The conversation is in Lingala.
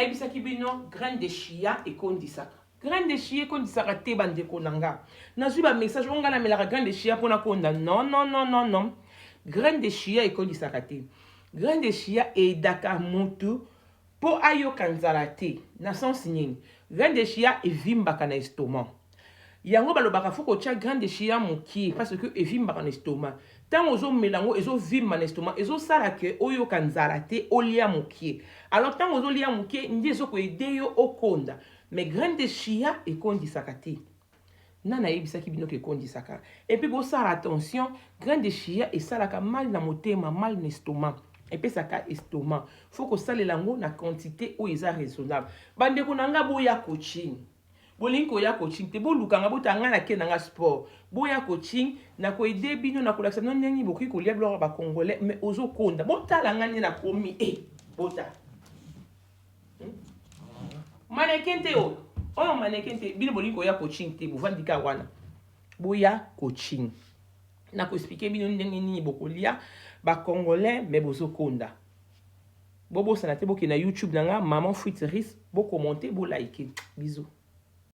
Nayebisaki bino, graine de chia ekondisaka. Graine de chia ekondisaka te, bandeko na nga. Nazwi bamessage oyo: ngai namelaka graine de chia mpona konda. Non, non, non, non, non, graine de chia ekondisaka te. Graine de chia eyedaka mutu mpo ayoka nzala te. Na sens nini? Graine de chia evimbaka na estomac. Yango balobaka faut kotia graine de chia mokie, parce que evimbaka na estomac. Ntango ozomela yango, ezovimba na estomac, ezosala ke oyoka nzala te, olia mokie. Alors ntango ozolia mokie nde ezokoaider yo okonda. Mais graine de chia ekondisaka te. Nani ayebisaki bino ke ekondisaka? Et puis bosala attention, graine de chia esalaka mal na motema, mal na estomac, epesaka estomac. Faut kosalela yango na quantité oyo eza raisonnable. Bandeko na nga, boya coaching. Bolingi koya coaching te, bolukanga, botanga ngai, nake na nga sport. Boya coaching, nakoaider bino, nakolakisa bino ndenge bokoki kolia biloko ya bacongolais mais ozokonda. Botala ngai nde nakomi e, botala mannequin te oyo, oyo mannequin te. Bino bolingi koya coaching te, bovandi kaka wana. Boya coaching, nakoexpliquer bino ndenge nini bokolia bacongolais mais bozokonda. Bobosana te, bokende na YouTube na nga, Maman Fruit Rice, bocommenter, bolike. Bisous.